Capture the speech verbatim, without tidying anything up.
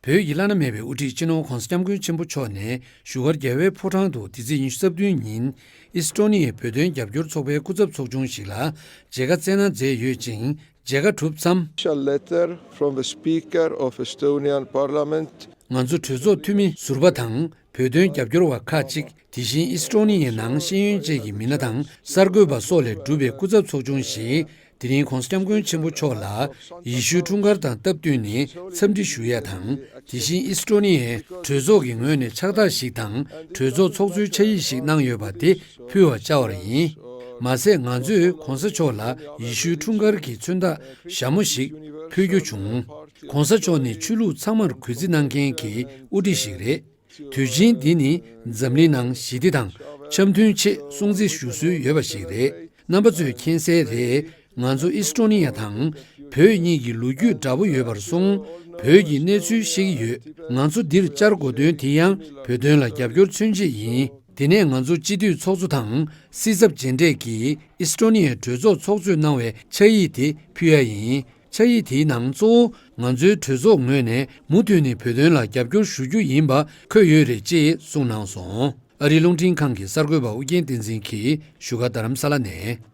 བོད་ཀྱི་བླ་ན་མེད་པའི་དབུ་ཁྲིད་སྤྱི་ནོར་༧གོང་ས་༧སྐྱབས་མགོན་ཆེན་པོ་མཆོག་ནས་བཞུགས་སྒར་རྒྱལ་བའི་ཕོ་བྲང་དུ་འདི་ཚེས་ཉི་ཤུ་རྩ་བདུན་ཉིན་ཨིས་ཊོ་ནི་ཡའི་བོད་དོན་རྒྱབ་སྐྱོར་ཚོགས་པའི་སྐུ་ཚབ་ཚོགས་ཆུང་ཞིག་ལ་མཇལ་ཁ་བསྩལ་གནང་མཛད་ཡོད་ཅིང་། མཇལ་ཁ་གྲུབ་མཚམས། Official letter from the Speaker of Estonian Parliament. ང་ཚོ་གྲོས་ཚོགས་འཐུས་མི་ཟུར་པ་དང་བོད་དོན་རྒྱབ་སྐྱོར་བ་ཁག་ཅིག་དེ་བཞིན་ཨིས་ཊོ་ནི་ཡའི་ནང་ཤེས་ཡོན་ཅན་གྱི་མི་སྣ་དང་གསར་འགོད་པ་སོགས་ལས་གྲུབ་པའི་སྐུ་ཚབ་ཚོགས་ཆུང་ཞིག་དེ་རིང་༧གོང་ས་༧སྐྱབས་མགོན་ཆེན་པོ་མཆོག་ལ་ཡེ་ཤུའི་འཁྲུངས་སྐར་དང་སྟབས་བསྟུན་ནས་འཚམས་འདྲི་ཞུ་ཡ་དང་། དེ་བཞིན་ཨིས་ཊོ་ནི་ཡའི་གྲོས་ཚོགས་ཀྱི་ངོས་ནས་ཕྱག་རྟགས་ཤིག་དང་གྲོས་ཚོགས་ཚོགས་གཙོའི་ཕྱག་ཡིག་ཞིག་གནང་ཡོད་པ་དེ་ཕུལ་བར་བཅར་བ་ཡིན། མ་ཟད་ང་ཚོས་༧གོང་ས་མཆོག་ལ་ཡེ་ཤུའི་འཁྲུངས་སྐར་གྱི་མཚོན་རྟགས་ཞྭ་མོ་ཞིག་ཕུལ་རྒྱུ་བྱུང་། ༧གོང་ས་མཆོག་ནི་ཆོས་ལུགས་ཚང་མར་གུས་བརྩི་གནང་མཁན་གྱི་དབུ་ཁྲིད་ཞིག་རེད། དུས་ཆེན་འདི་ནི་འཛམ་གླིང་ནང་ཞི་བདེ་དང་འཆམ་མཐུན་ཆེད་སྲུང་བརྩི་ཞུ་སྲོལ་ཡོད་པ་ཞིག་རེད། རྣམ་པ་ཚོས་མཁྱེན་གསལ་རེད། ང་ཚོ་ཨིས་ཊོ་ནི་ཡ་དང་བོད་གཉིས་ཀྱི་ལོ་རྒྱུས་འདྲ་པོ་ཡོད་པར་སོང་། བོད་ཀྱི་གནས་ཚུལ་ཤེས་ཀྱི་ཡོད། ང་ཚོ་འདིར་བཅར་དགོས་དོན་དེ་ཡང་བོད་དོན་ལ་རྒྱབ་སྐྱོར་མཚོན་ཆེད་ཡིན། དེ་ནས་ང་ཚོ་སྤྱི་འཐུས་ཚོགས་གཙོ་དང་སྲིད་ཚབ་མཇལ་འཕྲད་ཀྱིས་ཨིས་ཊོ་ནི་ཡའི་གྲོས་ཚོགས་ཚོགས་གཙོས་གནང་བའི་ཕྱག་ཡིག་དེ་ཕུལ་ཡ་ཡིན། ཕྱག་ཡིག་དེའི་ནང་གཙོ་བོ་ང་ཚོའི་གྲོས་ཚོགས་ངོས་ནས་མུ་མཐུད་ནས་བོད་དོན་ལ་རྒྱབ་སྐྱོར་ཞུ་རྒྱུ་ཡིན་པ་འཁོད་ཡོད་རེད་ཅེས་གསུངས་གནང་སོང་། ཨ་རིའི་རླུང་འཕྲིན་ཁང་གི་གསར་འགོད་པ་ཨུ་རྒྱན་བསྟན་འཛིན་གྱིས་བཞུགས་སྒར་རྡ་རམ་ས་ལ་ནས།